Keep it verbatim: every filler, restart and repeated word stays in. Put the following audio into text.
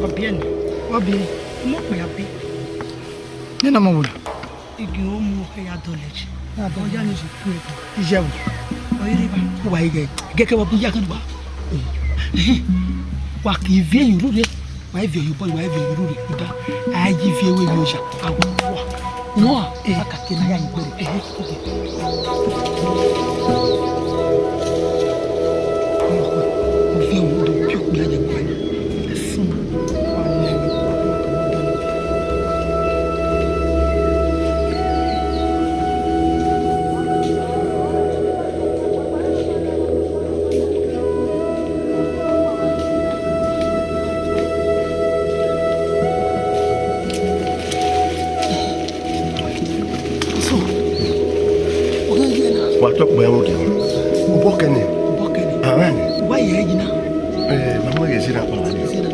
Ọ biẹ nẹ. Ọ biẹ. Ọmọ ọkpa ya biẹ. Nene ọmọ wo na? Igi o mu ọkẹ ya dọlẹ ji. Ya dọlẹ. Ọ ya ni ji ku ẹdẹ. Iyẹvbo. Ọ i rre evba. Uwa i ghẹ. Gẹkẹ wa bu ya kan wa. Wa ke viẹ ye urhu rre. Wa i viẹ ye obọ, wa i viẹ ye urhu rre. Uda. A i ji viẹ wẹ vbe oya. A wa wa. Nọ a. Eh. A ka ke na ya ye ikpẹrẹ. Eh. So, ọ gha ye na. Wa tọ kpẹ ẹmwẹ odẹ. Obọ kẹnẹ. Obọ kẹnẹ. Aran ni. Wa ye ẹre yi na. Eh, ma mu ẹghẹ zẹ na kpa wa ni. Zẹ na.